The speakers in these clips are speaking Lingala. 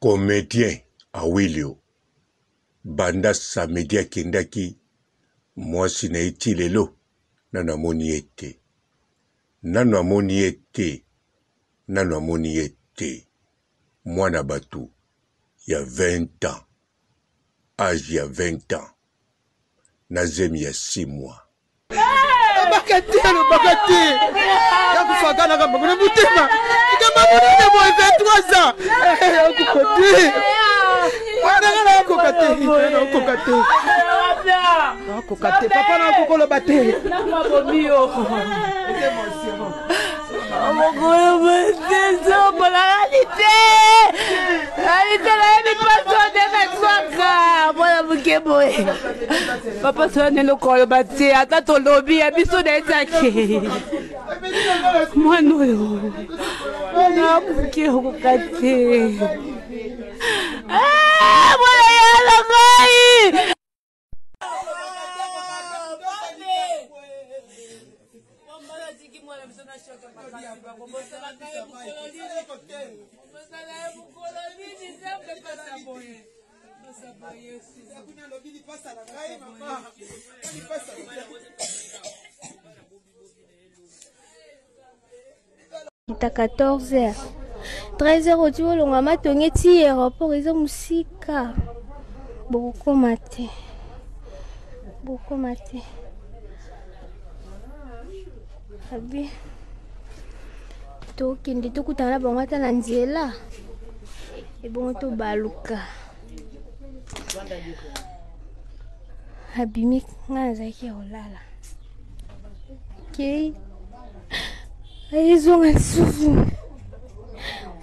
Comedien Awilio banda samedi akendaki muasi na ye ti lelo nanu amoni ye te nanu amoni ye te nanu amoni ye te muana batu ya 20 ans age ya 20 ans na zemi ya 6 mois. Alobaka te, alobaka te. Yakufaka na kambo na motema. Likambo monene boye 23 ans. Yakufa te. Mwana nga nakoka te. Nakoka te. Nakoka te. Papa nakokoloba te. Mokolo mosusu mpona te alite nayebi mpaso nde nazwaka mwana moke boye papa soyani eloko aloba te ata tolobi ya biso na ezaki mwana oyo mwana moke okoka te ah, mwana yala ngai. Kita 14 heures 13 heures oti olongwa matonge ti aéroport eza mosika bokokoma te bokokoma te abi tokende tokutana na bango ata na nzela ebongo tobaluka abimi ngai nazalaki ya kolala kei ayezonga lisusu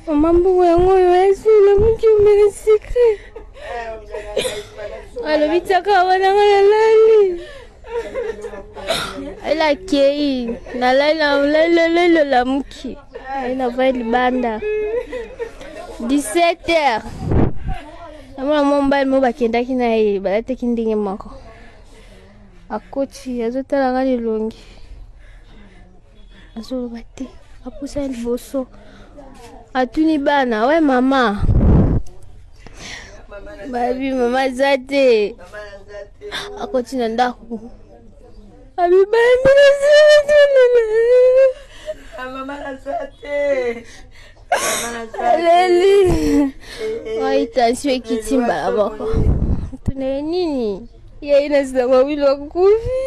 mama mbongo yango oyo ezolamuki omela sikre alobi tiaka wana nga nalali elakei nalali nalali nalamuki aye navai libanda 17 heures namona mwa mobali moko bakendaki na ye balataki ndenge moko akoti azotala nga elongi azoloba te apusani liboso atuni bana we mama babi mama aza te akoti na ndako abibandi aleli ngai tension ekiti mbala moko tuna ye nini ye na sango wilo akufi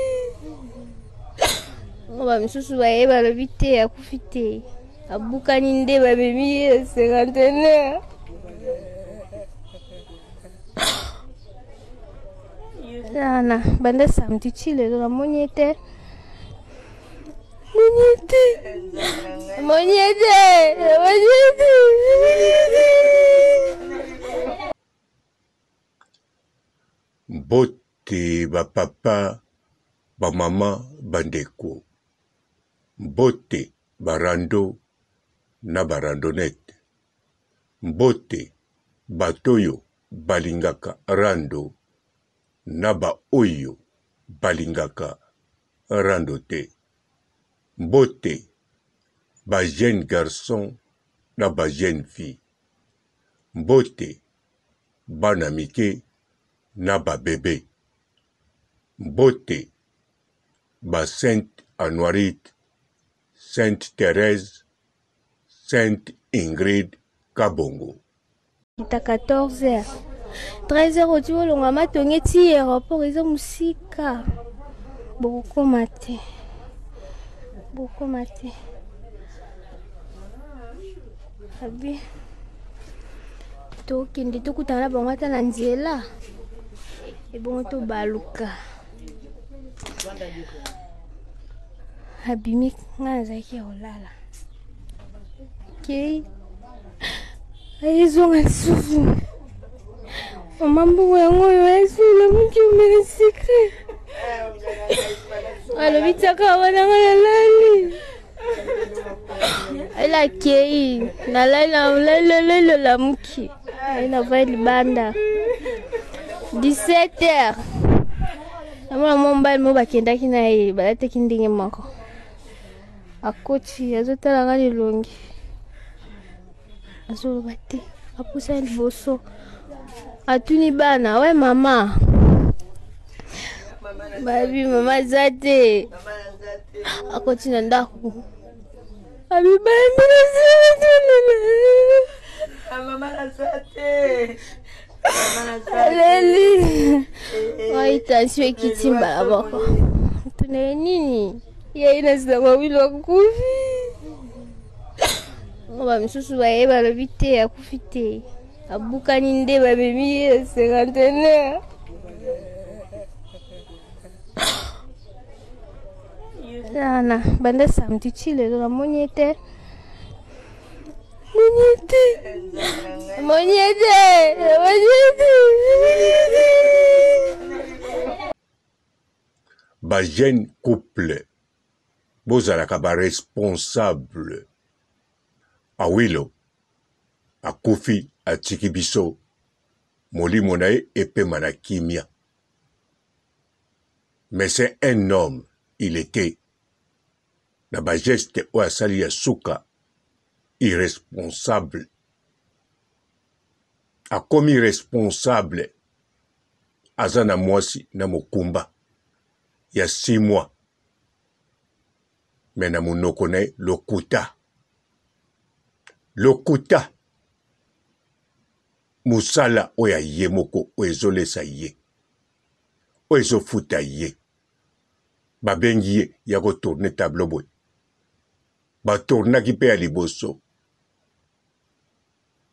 ba misusu baye balobi te akufi te abukani nde bamemi ye cinquantenaire Ana banda samedi ti lelo namoni ye te moni ye te moni ye te moni ye te moni ye te. Mbote ba papa, ba mama, ba ndeko. Mbote ba rando na ba randonnette. Mbote bato oyo balingaka rando na ba oyo balingaka rando te. Mbote ba jeunes garçons na ba jeunes filles. Mbote bana mike na ba bebe. Mbote ba Sainte Anuarite, Sainte Therèse, Sainte Ingrid Kabongo. Kita 14 heures 13 heures oti olongwa matonge ti aéroport eza mosika bokokoma te bokokoma te abi tokende tokutana na bango ata na nzela ebongo tobaluka abimi ngai nazalaki ya kolala kei ayezonga lisusu mama mbongo yango oyo ezolamuki omela sikre alobi tiaka wana ngai nalali elakei nalali nalali nalamuki aye navai libanda 17 heures namona mwa mobali moko bakendaki na ye balataki ndenge moko akoti azotala nga elongi azoloba te. Apusani liboso, atuni bana, we mama. Babi mama aza te. Akoti na ndako. Abibandi aleli. Ngai tension ekiti mbala moko. Tuna ye nini? Ye na sango Awilo akufi. Ba misusu baye balobi te akufi te. Abukani nde bamemi ye cinquantenaire. Nana, banda samedi ti lelo namoni ye te. Namoni ye te. Namoni ye te. Namoni ye te. Namoni ye te. Ba jeune couple bozalaka ba responsable. Awilo akufi atiki biso molimo na ye epema na kimia. Mais c'est un homme il etait na ba geste oyo asali ya suka irresponsable akomi responsable aza na mwasi na mokumba ya 6 mois mais na monoko na ye lokuta lokuta mosala oyo ya ye moko oyo ezolesa ye oyo ezofuta ye babengi ye ya kotourne tableau boye batournaki mpe ya liboso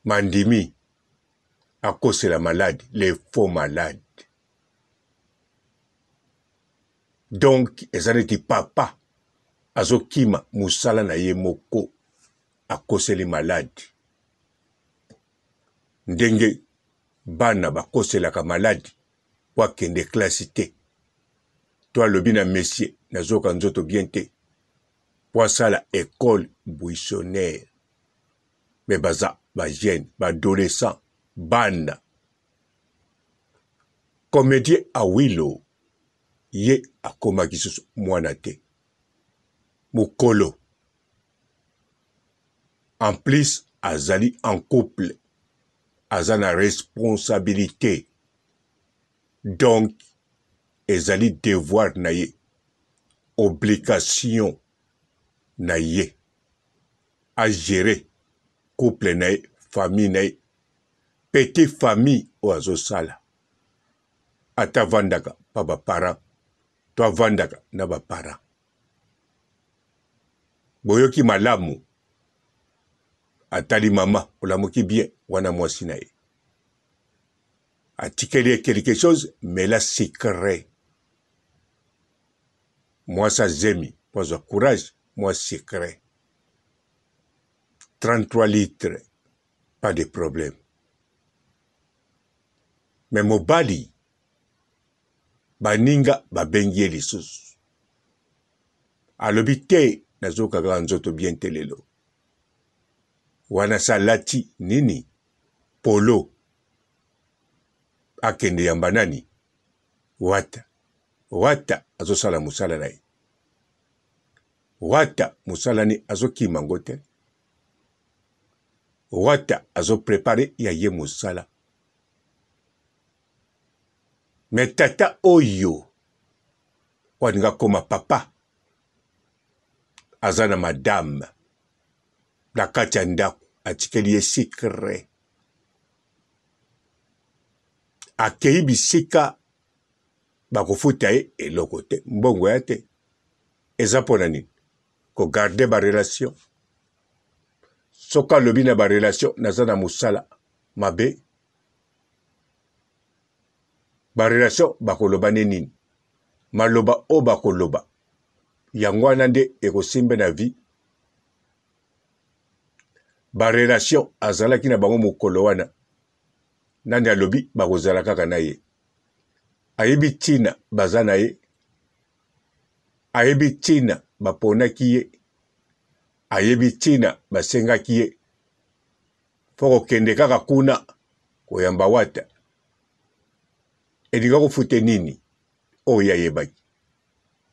mandimi akosela malade les faux malade donc eza neti papa azokima mosala na ye moko akoseli malade ndenge bana bakoselaka maladi po akende classe te to alobi na monsieur nazoyoka nzoto bien te po asala ecole buissonnaire mais baza ba jeune ba adolescent bana comedien awilo ye akomaki susu mwana te mokolo en plus azali en couple aza na responsabilite donc ezali devoir na ye obligation na ye a gerer couple na ye famille na ye petit famille oyo azosala ata avandaka pa ba parents to avandaka na ba parents boyoki malamu atali mama olamuki bien wana mwasi na ye atikeli ye quelque chose mela secret mwasi azemi mpo azwa courage mwa secret 33 litres pas de problème mais mobali baninga babengi ye lisusu alobi te nazoyoka kaka nzoto bien te lelo wana se alati nini polo akende yamba nani wata wata azosala mosala na ye wata mosala ni azokima ngo te wata azoprepare ya ye mosala me tata oyo oyo alingi akoma papa aza na madame na kati ya ndako atikeli ye secret akei bisika bakofuta ye eloko te mbongo ya te eza mpo na nini kogarde barelation soki alobi na barelation naza na mosala mabe Ba relation bakoloba nde nini? Maloba oyo bakoloba yango wana nde ekosimbe na vie? Ba relation azalaki na bango mokolo wana nani alobi bakozala kaka na ye? Ayebi ntina baza na ye? Ayebi ntina baponaki ye? Ayebi ntina basengaki ye? Fo kokende kaka kuna koyamba wata elinga kofute nini oyo ye ayebaki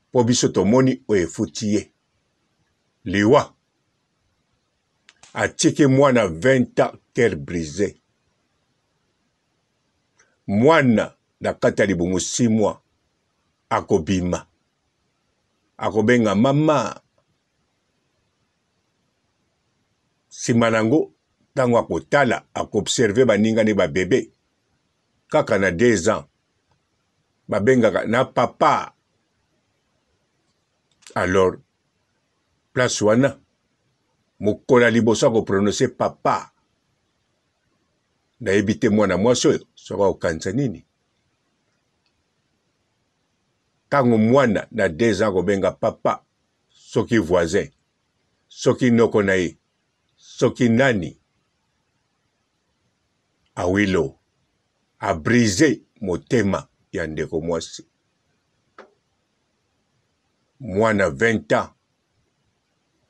mpo biso tomoni oyo efuti ye liwa atiki mwana 20 ans cœur brisé. Mwana na kati ya libumu 6 mois akobima, akobenga mama. Nsima na yango, ntango akotala, akoobserve baninga ne babebe kaka na 2 ans babengaka na papa. Alors place wana mokolo ya liboso akoprononce papa, nayebi te mwana mwasi oyo soki akokanisa nini. Ntango mwana na 2 ans akobenga papa, soki voisin, soki noko na ye, soki nani, Awilo a brise motema ya ndeko mwasi. Mwana 20 ans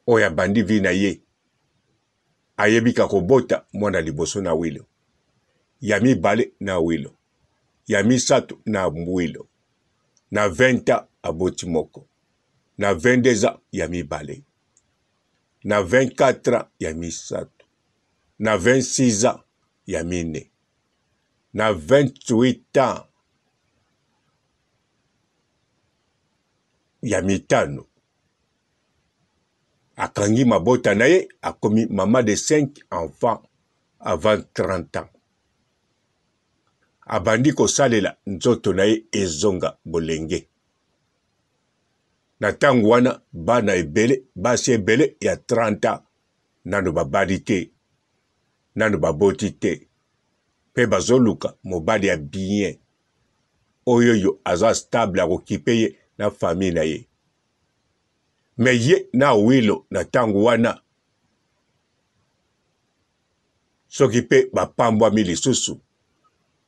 oyo abandi vie na ye ayebi ka kobota mwana liboso na Awilo, ya mibale na Awilo, ya misato na Awilo. Na 20 ans aboti moko, na 22 ans ya mibale, na 24 ans ya misato, na 26 ans ya mine, na 28 ans ya mitano akangi mabota na ye, akomi mama de 5 enfants avant 30 ans. Abandi kosalela nzoto na ye ezonga bolenge. Na ntango wana bana ebele, basi ebele ya 30 ans nano babali te, nano baboti te, mpe bazoluka mobali ya bien oyo oyo aza stable akokipe ye na famille na ye. Me ye na Awilo na ntango wana soki mpe bapambwami lisusu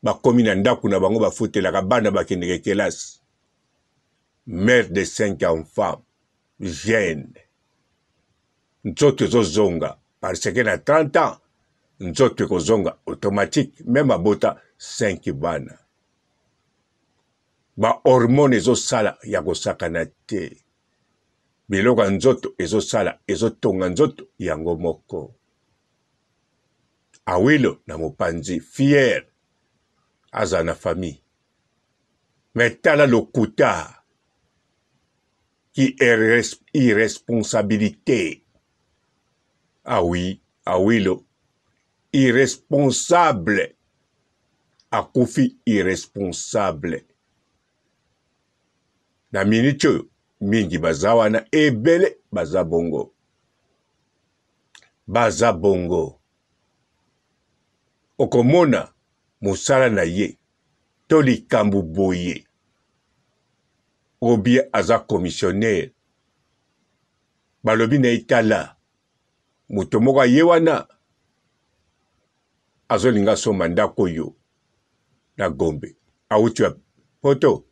bakomi na ndako na bango bafutelaka bana bakendeke kelasi. Mère de 5 enfants jeune, nzoto ezozonga parce que na 30 ans nzoto ekozonga automatique, meme abota 5 bana, ba hormone ezosala ya kosakana te, biloko ya nzoto ezosala, ezotonga nzoto yango moko. Awilo na mopanzi fier azala na famille, mais tala lokuta ki irresponsabilité. Ah oui, Awilo irresponsable, akufi irresponsable. Na minute oyo mingi baza wana ebele baza bongo, baza bongo. Okomona mosala na ye to likambo boye ou bien aza commissionnaire, balobi na ye tala moto moko aye wana azolinga asomba ndako oyo na Gombe, awuti wapi? Poto,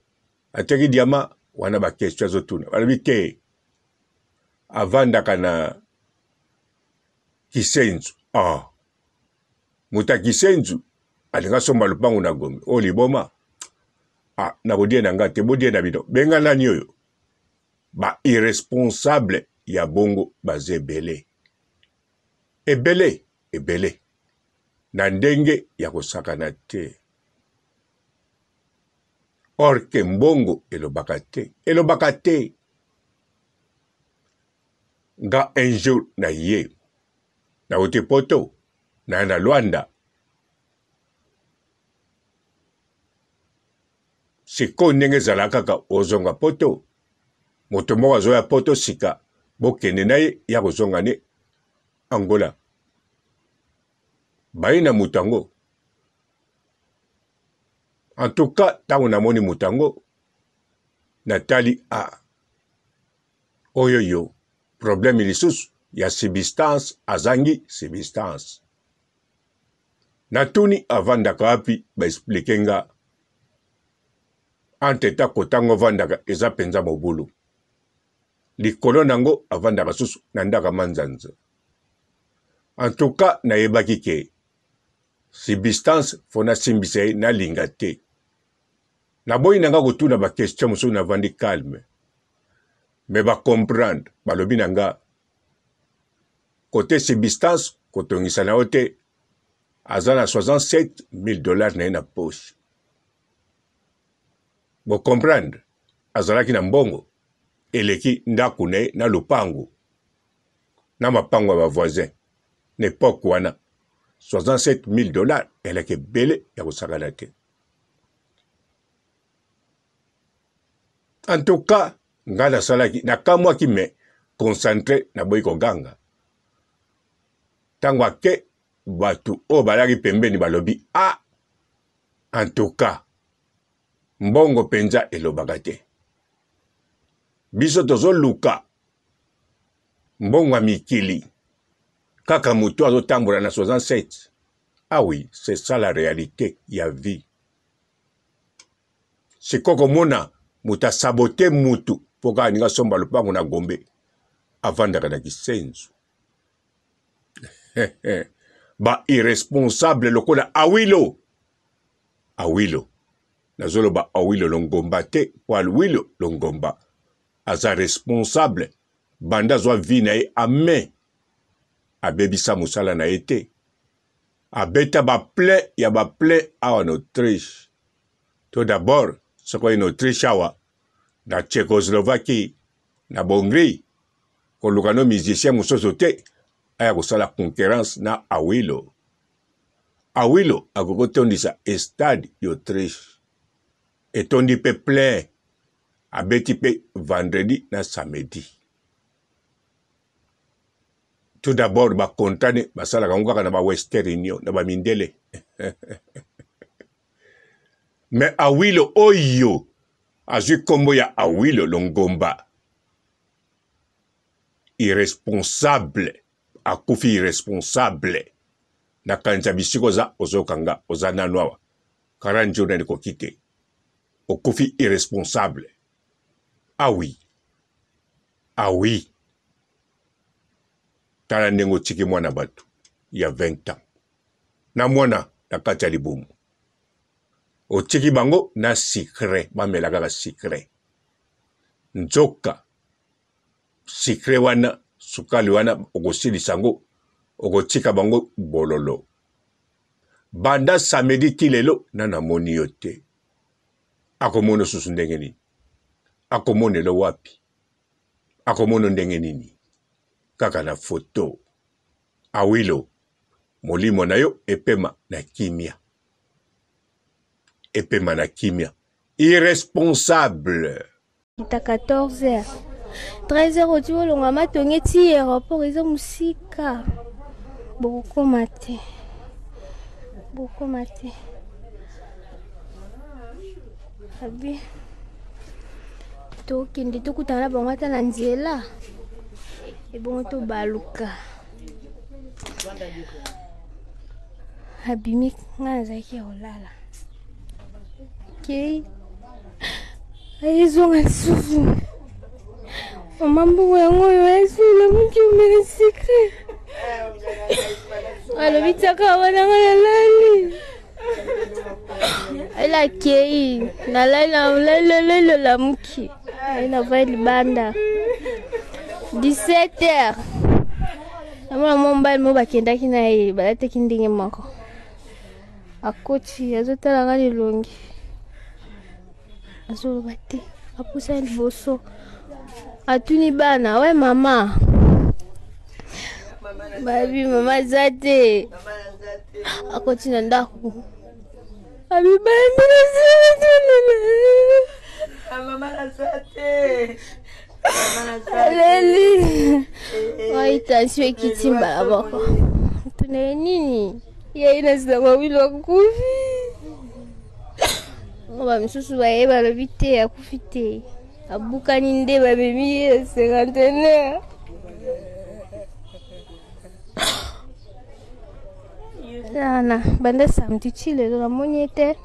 ateki diama wana, ba question azotuna, balobi te avandaka na Kisenzu. Ah, moto ya Kisenzu alinga asomba lopango na Gombe, oyo liboma. Ah, nakodie na nga te, bodie na bino, benga nani oyo? Ba irresponsable ya bongo baza ebele ebele ebele na ndenge ya kosakana te. Or que mbongo elobaka te, elobaka te. Nga un jour na ye nauti poto naya na Luanda, sikoyo ndenge ezalaka kaka ozonga poto, moto moko azoya poto sika, bokende na ye ya kozonga ne Angola, baye na moto yango. En tout cas ntango namoni moto yango natali a ah, oyo yo problème lisusu ya substance, azangi substance. Natuni avandaka wapi, ba explique nga entre temps kotango avandaka eza penza mobulu, likolo nango avandaka susu na ndaka manzanza. En tout cas nayebaki ke substance fo nasimbisa ye, nalinga te. Naboyi na nga kotuna ba question mosusu, navandi calme mais ba comprendre, balobi na nga kote substance kotongisa na yo te, aza na 67000 dollars na ye na poche. Bo comprendre? Azalaki na mbongo eleki ndako na ye na lopango na mapango ya ba voisin na epoque wana 67000 dollars elaki ebele ya kosakana te. En tout cas ngai nasalaki nakamwaki mais concentre naboyi koganga. Ntango ake bato oyo balaki pembeni balobi ah en tout cas mbongo mpenza elobaka te. Biso tozoluka mbongo ya mikili kaka moto azotambola na 67. Ah oui, c'est ça la réalité ya vie. Sikoyo komona moto asabote mutu mpo kaka alingi asomba lopango na Gombe, avandaka na Kisenzu. Ba irresponsable lokola Awilo. Awilo, nazoloba Awilo Longomba te, mpo Awilo Longomba aza responsable banda azwa vie na ye a main, abebisa mosala na ye te, abeta ba plein ya ba plein awa na Autriche. To d'abord soki oye na Autriche awa na Tchécoslovaquie na Hongrie koluka no musicien mosusu te aya kosala concurrence na Awilo. Awilo akoki kotondisa estade y'Autriche etondi pe plein, abeti pe vendredi na samedi. Tout d'abord ba contrat ne basalaka yango kaka na ba Western Union na ba mindele mais Awilo oyo azwi kombo ya Awilo Longomba irresponsable akufi irresponsable nakanisa bisika oza ozoyoka nga oza nanu awa 40 jours nani ekoki te okufi irresponsable ah oui ah oui tala ndenge otiki mwana bato ya 20 ans na mwana na kati ya libumu otiki bango na sucre bamela kaka sucre nzoka sucre wana sukali wana okosilisa yango okotika bango bololo banda samedi ti lelo na namoni yo te akomona susu ndenge nini akomonelo wapi akomono ndenge nini kaka na foto awilo molimo na yo epema na kimia epema na kimia irresponsable Kita 14 heures 13 heures oti olongwa matonge ti aéroport eza mosika bokokoma te bokokoma te abi tokende tokutana na bango ata na nzela ebongo tobaluka abimi ngai nazalaki ya kolala kei ayezonga lisusu mama mbongo yango oyo ezolamuki omela sikre alobi tiaka wana ngai nalali elakei nalali nalali nalamuki aye navai libanda 17 heures namona mwa mobali moko bakendaki na ye balataki ndenge moko akoti azotala nga elongi azoloba te apusani liboso atuni bana we mama babi mama aza te akoti na ndako abibandi aleli ngai tension ekiti mbala moko tuna ye nini ye na sango wilo akufi ba misusu baye balobi te akufi te abukani nde bamemi ye na cinquantenaire Nana, banda samedi ti lelo namoni ye te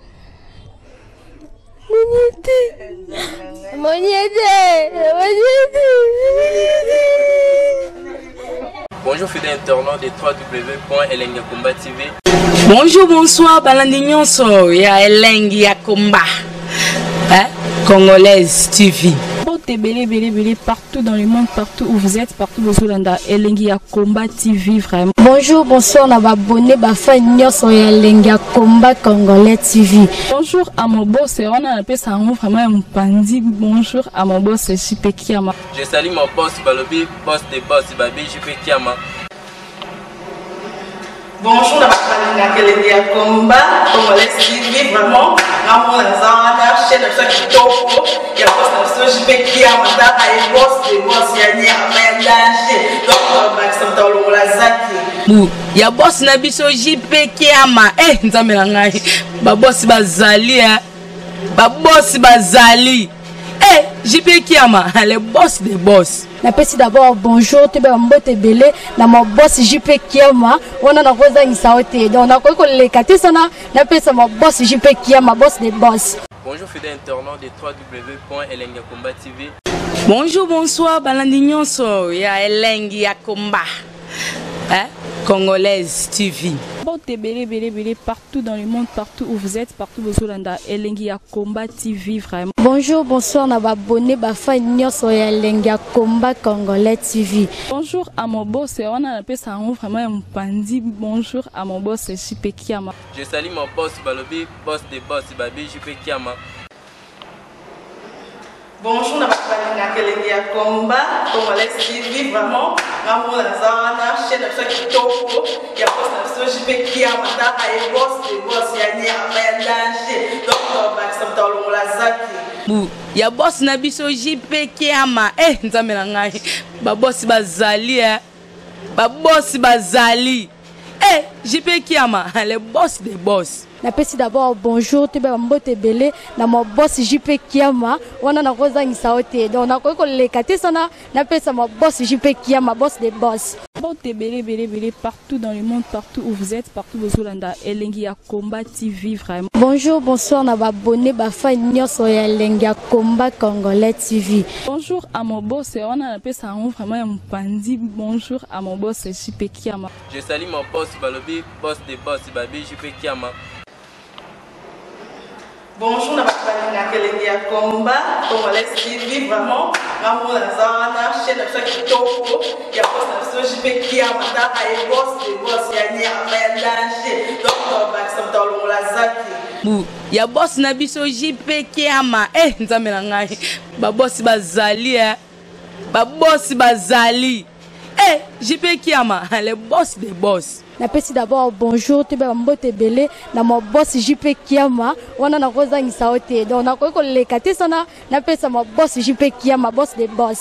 moni ye te moni ye te moni ye te moni ye te. Bonjour fidèles internautes de www.elengiyakomba TV. Bonjour, bonsoir, balandi nyonso ya Elengi ya Komba. Hein? Congolaise TV. Mbote ebele ebele ebele partout dans le monde, partout où vous êtes, partout bozolanda Elengi ya Combat TV vraiment. Bonjour, bonsoir na ba abonné ba fan nyonso ya Elengi ya Combat Congolais TV. Bonjour à mon boss, wana napesa yango vraiment ya mopanzi. Bonjour à mon boss JP Kiama. Je salue mon boss balobi boss de boss babi JP Kiama. Bonjour na bato balingaka elengi ya combat congolais TV vraiment ngamona naza wana chaîne na biso ya kitoko ya boss na biso JP Kiama tala ye boss de boss ya nyama ya danger donc bakisa moto alongola zaki bu ya boss na biso JP Kiama eh nzambe na ngai ba boss bazali eh ba boss bazali eh JP Kiama le boss de boss. Napesi d'abord bonjour toyeba mbote ebele na ma boss JP Kiama wana nakozangisa yo te donc nakoki koleka te sana napesa ma boss JP Kiama boss de boss. Bonjour fidèle internaute de www.elengiyakomba.tv. Bonjour, bonsoir, balandi nyonso ya Elengi ya Combat. Hein? Congolaise TV. Mbote ebele ebele ebele partout dans le monde, partout où vous êtes, partout bozolanda Elengi ya Combat TV vraiment. Bonjour, bonsoir na ba abonné ba fan nyonso ya Elengi ya Combat Congolais TV. Bonjour à mon boss, wana napesa yango vraiment ya mopanzi. Bonjour à mon boss JP Kiama. Je salue mon boss balobi boss de boss babi JP Kiama. Bonjour na bato balingaka elengi ya combat congolais TV vraiment ngamona naza wana chaîne na biso ya kitoko ya boss na biso JP Kiama tala ye boss de boss ya nyama ya danger donc bakisa moto alongola zaki bu ya boss na biso JP Kiama eh nzambe na ngai ba boss bazali eh ba boss bazali eh JP Kiama le boss de boss. Napesi d'abord bonjour toyeba mbote ebele na ma boss JP Kiama wana nakozangisa yo te donc nakoki koleka te sana napesa ma boss JP Kiama boss de boss. Mbote ebele ebele ebele partout dans le monde, partout où vous êtes, partout bozolanda Elengi ya Combat TV vraiment. Bonjour, bonsoir na ba abonné ba fan nyonso ya Elengi ya Combat Congolais TV. Bonjour à mon boss, wana napesa yango vraiment ya mopanzi. Bonjour à mon boss JP Kiama. Je salue mon boss balobi boss de boss babi JP Kiama. Bonjour na bato balingaka elengi ya combat congolais TV vraiment ngamona naza wana chaîne na biso ya kitoko ya boss na biso JP Kiama tala ye boss de boss ya nyama ya danger donc bakisa moto alongola zaki bu ya boss na biso JP Kiama eh nzambe na ngai ba boss bazali eh ba boss bazali eh JP Kiama le boss de boss. Napesi d'abord bonjour toyeba mbote ebele na ma boss JP Kiama wana nakozangisa yo te donc nakoki koleka te sana napesa ma boss JP Kiama boss de boss.